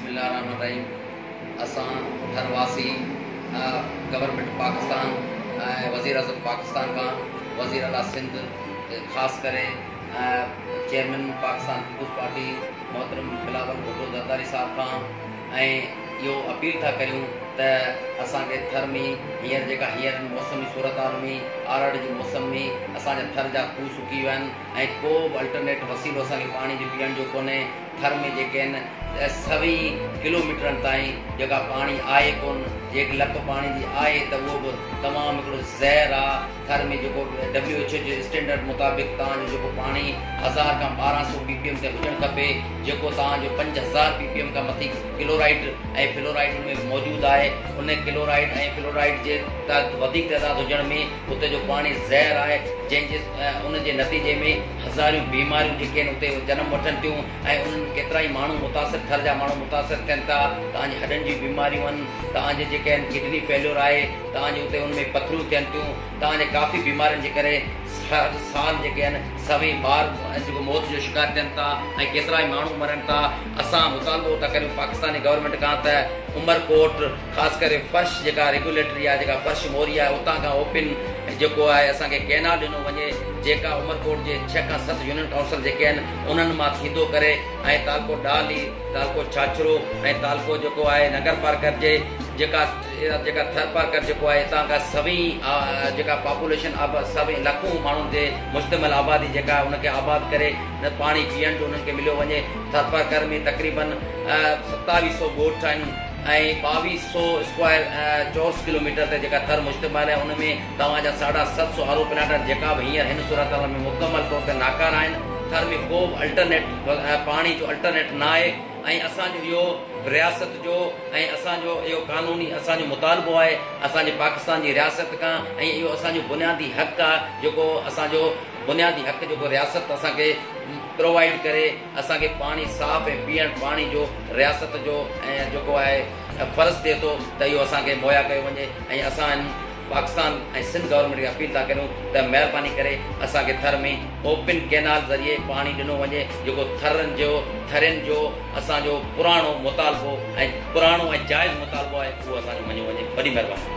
بسم الله الرحمن الرحيم اسان ٿر واسي گورنمينٽ پاڪستان ۽ وزير اعظم پاڪستان کان وزير اعليٰ سنڌ خاص ڪري چيئرمين پاڪستان پيپلز پارٽي محترم بلاول ڀٽو زرداري صاحب کان ۽ اهو اپيل ٿا ڪريون ته اسان کي ٿر ۾ هينئر جيڪا هينئر موسمي صورتحال ۾ آرڙ جي موسم ۾ اسان جا ٿر جا کوهه سڪي ويا آهن ۽ ڪو به الٽرنيٽ وسيلو اسان کي پاڻي جو پيئڻ جو ڪونهي. ٿر ۾ جيڪي آهن سوين ڪلوميٽرن تائين جيڪا پاڻي آهي ڪون، جي هڪ لپ پاڻي جي آهي ته اهو به تمام هڪڙو زهر آ. ٿر ۾ جيڪو ڊبليو ايڇ او جي اسٽينڊرڊ مطابق توهان جو جيڪو پاڻي هزار کان 1200 پي پي ايم تي هجڻ کپي، جيڪو توهان جو 5000 پي پي ايم کان مٿي ڪلورائيڊ ۽ فلورائيڊ ان ۾ موجود آهي. ان ڪلورائيڊ ۽ فلورائيڊ جي وڌيڪ تعداد هجڻ ۾ اتي جو پاڻي زهر آهي، جنهن جي ان جي نتيجي ۾ هزاريون بيماريون جيڪي آهن اتي جنم وٺن ٿيون ۽ انهن ڪيترائي ماڻهو متاثر ٿر جا ماڻهو متاثر ٿين ٿا. توهان جي هڏن جون بيماريون آهن، توهان جي جيڪي آهن ڪڊني فيليور آهي، توهان جي اتي ان ۾ پٿريون ٿين ٿيون، توهان جي ڪافي بيمارين جي ڪري هر سال جيڪي آهن سوين ٻار جيڪو موت جو شڪار ٿين ٿا ۽ ڪيترائي ماڻهو مرن ٿا. اسان مطالبو ٿا ڪريون پاڪستاني گورنمينٽ کان ته عمرڪوٽ خاص ڪري فرش جيڪا ريگيوليٽري آهي، جيڪا فرش موري آهي، اتان کان اوپن جيڪو آهي اسان کي ڪئنال ڏنو وڃي، جيڪا عمرڪوٽ جي ڇهه کان ست يونين ڪائونسل جيڪي آهن انهن مان ٿيندو ڪري ۽ تعلقو ڏاهلي، تعلقو ڇاڇرو ۽ تعلقو جيڪو آهي ننگر پارڪر جي جيڪا جيڪا ٿر پارڪر جيڪو آهي اتان کان سوين جيڪا پاپوليشن سوين لکون ماڻهن تي مشتمل آبادي جيڪا آهي ان کي آباد ڪري پاڻي پيئڻ جو انهن کي مليو وڃي. ٿرپارڪر ۾ تقريبن 2700 ڳوٺ آهن ۽ 2200 اسڪوائر چورس ڪلوميٽر تي جيڪا ٿر مشتمل آهي ان ۾ توهان جا 750 آر او پلانٽ آهن جيڪا به هينئر هن صورتحال ۾ مڪمل طور تي ناڪاره آهن. ٿر ۾ ڪو به الٽرنيٽ پاڻي جو الٽرنيٽ نه آهي ۽ اسان جو اهو رياست جو ۽ اسان جو اهو قانوني اسان جو مطالبو آهي اسان جي پاڪستان جي رياست کان ۽ اهو اسان جو بنيادي حق آهي جيڪو اسان جو بنيادي حق جيڪو رياست اسان کي پرووائيڊ ڪري اسان کي پاڻي صاف ۽ پيئڻ پاڻي جو رياست جو ۽ جيڪو آهي فرض ٿئي ٿو ته اهو اسان کي مهيا ڪيو وڃي ۽ اسان هن پاڪستان ۽ سنڌ گورنمينٽ کي اپيل ٿا ڪريون ته مهرباني ڪري اسان کي ٿر ۾ اوپن ڪينال ذريعي پاڻي ڏنو وڃي جيڪو ٿرن جو ٿرين جو اسان جو پراڻو مطالبو ۽ پراڻو ۽ جائز مطالبو آهي اهو اسان جو مڃيو وڃي وڏي مهرباني.